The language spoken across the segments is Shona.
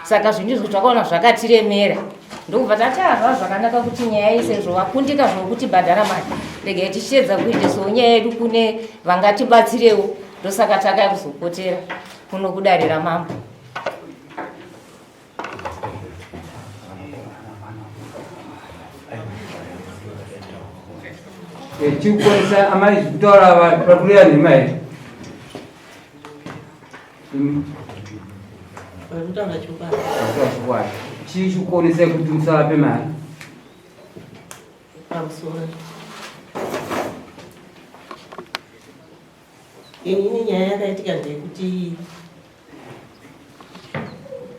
Saka zvinhu izvi takaona zvakatiremera, ndokubva tati hazva zvakanaka kuti nyaya iyi sezvo vakundika zvokutibhadhara mari, regai tichiedza kuendesawo nyaya yedu kune vangatibatsirewo. Ndosaka takaya kuzopotera kuno kudare ramambo. Chikukwanisa amai zvekutaura vakureva nhema here? Varikutaura chokwadi. Varikutaura chokwadi. Chii chikukonesai kuti musavape mari? Pamusoro. Inini nyaya yakaitika ndeyekuti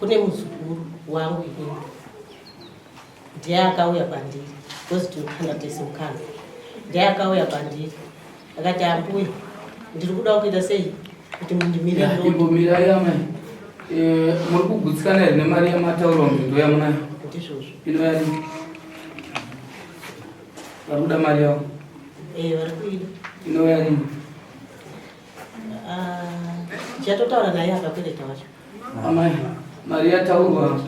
kune muzukuru wangu inini ndiye akauya kwandiri because tinokanda tese mukana ndiye akauya kwandiri akati ambuya ndiri kuda kuita sei kuti mundimire imbomirai amai eh, muri kugutsikana here nemari yamataurwa kuti ndoyamunayo ndizvozvo inoyani vari kuda mari yavo eh, vari kuida inouya rini ah, tichatotaura naye akakwereta wacho Amai, mari yataurwa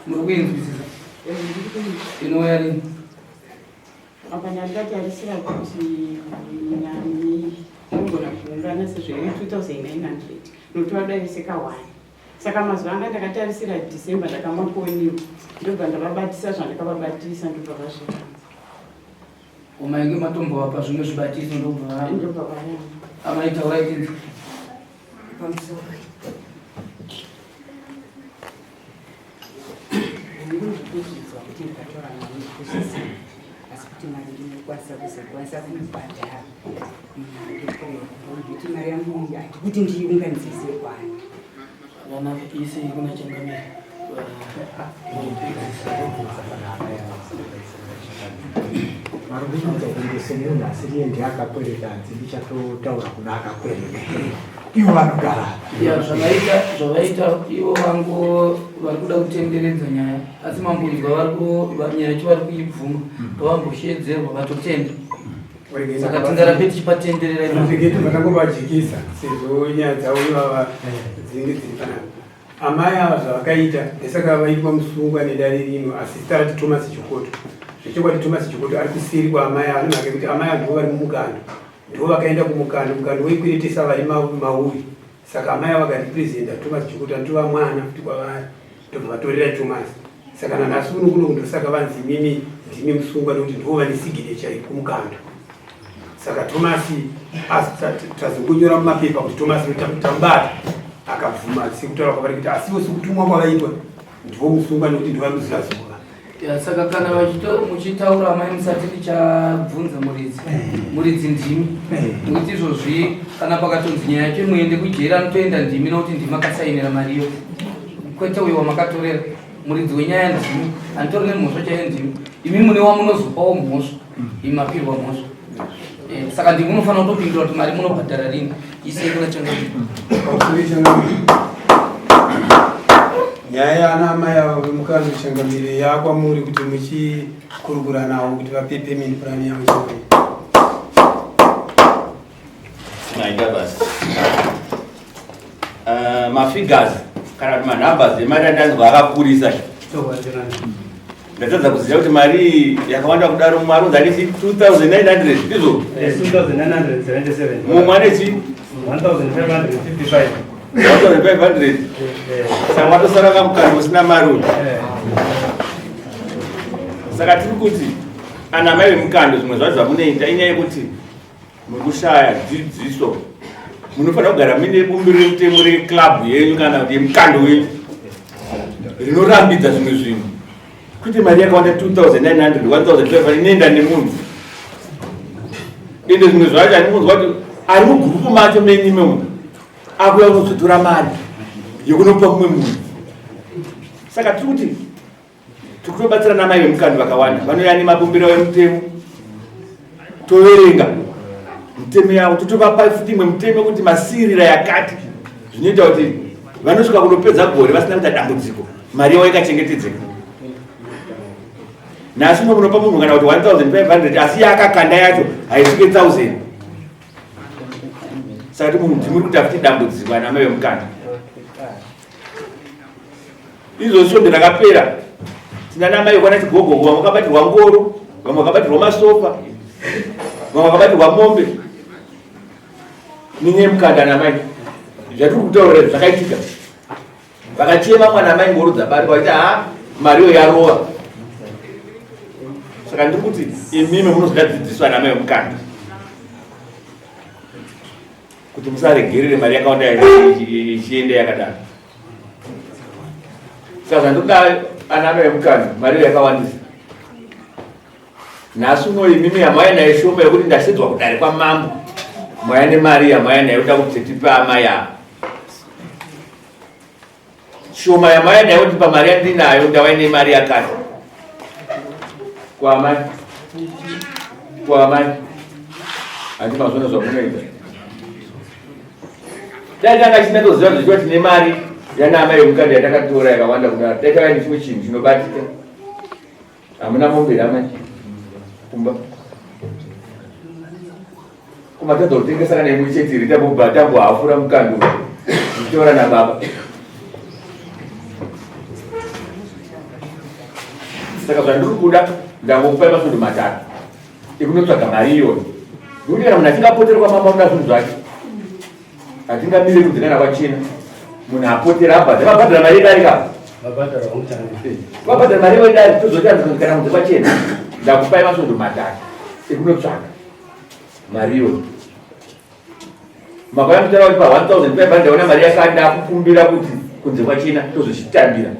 muri kuinzwisisa inouya rini? Apa ndandatarisira kuti nani inogona kuungana sezvo iri 2900 nokuti vada vese kahwani saka mazuva anga ndakatarisira December ndakamakoniwa ndobva ndavabatisa zvandakavabatisa ndobva vazviranza. Umainge matombovapa zvimwe zvibatiso ndobva ndobva varamba. Amai taurai tinzwe. Pamusoro. Ndinozvikuzvidzwa kuti ndakatora mari ndikuzviziva asi kuti mari ndinokwanisa kuzokwanisa kuibhadhara ndikuti mari yangu iyi handikuti ndiiunganidze sekwani. Vana ise kuna changamire. Vari kuita kunge semunhu asiriye ndiye akakwereta hanzi ndichatotaura kuna akakwereta ivo vanogara ya zvavaita zvavaita ivo vangu vari kuda kutenderedza nyaya asi mambonzwa vari nyaya yacho vari kuibvuma pavambosheedzerwa vatotenda saka tingarambe tichipatenderera regai tobva sezvo nyaya dzavo ivava dzinenge dziri panapa Amai ava zvavakaita ndesaka vaitwa musungwa nedare rino asi zita rati Thomas Chikoto. Zvechokwadi Thomas Chikoto ari kuseri kwaamai ava nemhaka yekuti amai ava ndivo vari mumukando. Ndivo vakaenda kumukando, mukando waikweretesa vari mauri. Saka amai ava vakarepresenta Thomas Chikoto anotova mwana futi kwavari ndobva vatorera Thomas. Saka nanhasi uno kuno ndosaka vanzi imimi ndimi musungwa nekuti ndivo vane signature iri kumukando. Saka Thomas tazongonyora mumapepa kuti Thomas tamubata akabvuma sekutaura kwavari kuita asiwo sekutumwa kwavaitwa ndivo musungwa nekuti ndivo vari kuziva zuva. Ya, saka kana muchitaura amai musati ndichabvunza muridzi eh. muridzi ndimi eh. nokuti izvozvi kana pakatonzi nyaya yacho muende kujeri anotoenda ndimi nokuti ndimi akasainira mari iyo kwete uyo wamakatorera muridzi wenyaya ndimi anditori nemhosva chaiyo ndimi imi mune wamunozopawo mhosva imi mapirwa mhosva eh, saka ndimi munofanira kutopindura kuti mari munobhadhara rini isei kuna changamire. Nyaya yaana amai ava vemukanzi changamire yakwamuri kuti muchikurukura navo kuti vape payment plan yavo changamire. Maita basa. Uh, mafigures kana kuti manumbers emari andanzwa akakurisa. Ndatadza kuziva kuti mari iyi yakawanda kudaro mumwe arunzi ane chi 2900 ndizvo? 2977. Mumwe ane chi 1555. 1500. Saka watosara kamukana usina mari uyu. Saka tiri kuti ana mai vemukando zvimwe zvacho zvamunoita inyaya yekuti muri kushaya dzidziso munofanira kugara muine bumbiro remutemo reclub yenyu kana kuti yemukando wenyu rinorambidza zvimwe zvinhu kwete mari yakawanda 2900 1500 inoenda nemunhu ende zvimwe zvacho andikunzwa kuti ari mugurupu macho menyu imomo akuya kuzotora mari yekunopa mumwe munhu saka tiri kuti tiri kutobatsira namai vemukandi vakawanda vanouya nemabumbiro emutemo toverenga mitemo yavo totovapa futi imwe mitemo yekuti masirira yakati zvinoita kuti vanosvika kunopedza gore vasina kuita dambudziko mari yavo yakachengetedzeka nhasi uno munopa munhu kana kuti 1500 asi yaakakanda yacho haisvike 1000 saka ti munhu ndimuri kuita futi dambudziko ana mai vemukandi. Izvo svondo rakapera tina namai kwana Chigogo, vamwe vakabatirwa ngoro, vamwe vakabatirwa masofa, vamwe vakabatirwa mombe nenyaya yemukanda. Namai, zvatiri kutaura zvakaitika. Vakachema mwana mai, ngoro dzabatwa, vaiti ha, mariyo yarova. Saka ndiri kuti imimi munozoda dzidziso, ana mai vemukanda, kuti musaregerere mari yakawanda ichienda yakadaro. Saka zvandikuda, ana mai vemukanda, mariyo yakawandisa nhasi uno, imimi hamauya nayo shoma yekuti ndasedzwa kudare kwamambo, mauya nemari yamauya nayo kuda kuti tipe amai ava shoma yamauya nayo, kuti pamari yandinayo ndauya nemari yakati kwamai kwamai. Handi mazvona zvamunoita. Dai tanga chisina toziva zvechiwa tine mari yana amai vemukanda yatakatora yakawanda kudaro, dai tava nechimwe chinhu chinobatika. Hamuna mombe here amai kumba? Kumatadza kutengesa kana imwe chete iri, tambobva tambohafura mukando tichitora nababa. Saka zvandiri kuda, ndangokupai masvondo 3 ekunotsvaga mari iyoyo, nekuti kana munhu achingapoterwa kwamambo anoda zvinhu zvake, hatingamire kunze kana kwachena. Munhu apotera abhadhara, vabhadhara mari yedare ka, vabhadhara mari yedare, tozoti kana kunze kwachena. Ndakupai masvondo 3 ekunotsvaga mari iyoyo. Makauya mutaura kuti pa 1500 ndaona mari yakati, ndakukumbira kuti kunze kwachena tozochitambira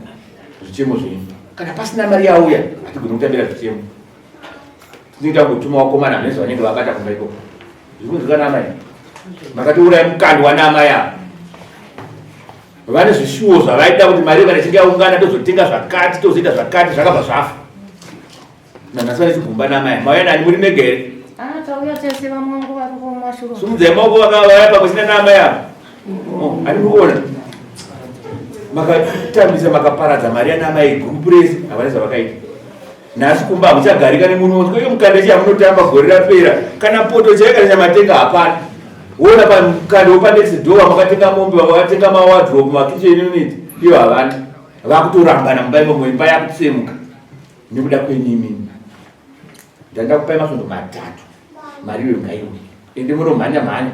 zvichemo zvenyu. Kana pasina mari yauya, hatigoni kutambira zvichemo. Tinoita kutuma vakomana vanenge vanenge vabata kumba ikoko. Zvikunzwika namai? Makatiuraya mukando wanamai ava. Vane zvishuwo zvavaida kuti mari kana ichinge yaungana tozotenga zvakati, tozoita zvakati, zvakabva zvafa. Nanhasi vane chigumba namai. Mauya nani? Muri mega here? Ah, tauya tese, vamwe vangu vari kumashure. Sumudzai maoko vakavaya pamwe chete naamai ava. Oh, ani kuona makatambisa, makaparadza mari yana amai. Gurupu rese havana zvavakaita. Nhasi kumba hamuchagarika nemunhu. Iyo mukanda chi yamunotamba gore rapera, kana poto chaiyo kana chamatenga hapana. Wona pamukanda wepanext door vamakatenga mombe, vamwe vakatenga mawardrobe, makitchen unit, iyo havana. Vakutorambana mumba imomo, imba yakutsemuka nekuda kwenyu imimi. Ndanda kupai masvondo 3, mari iyoyo ngaiuye, ende munomhanya mhanya.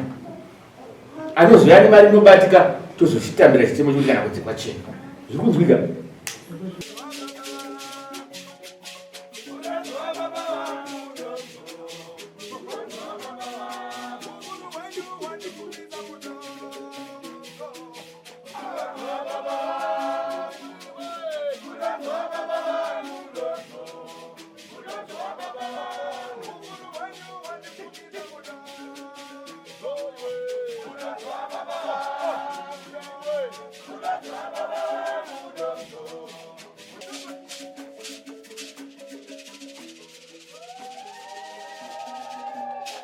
Anozoya nemari inobatika, tozochitambira chitemo chekuti kana kunze kwachena. Zviri kunzwika?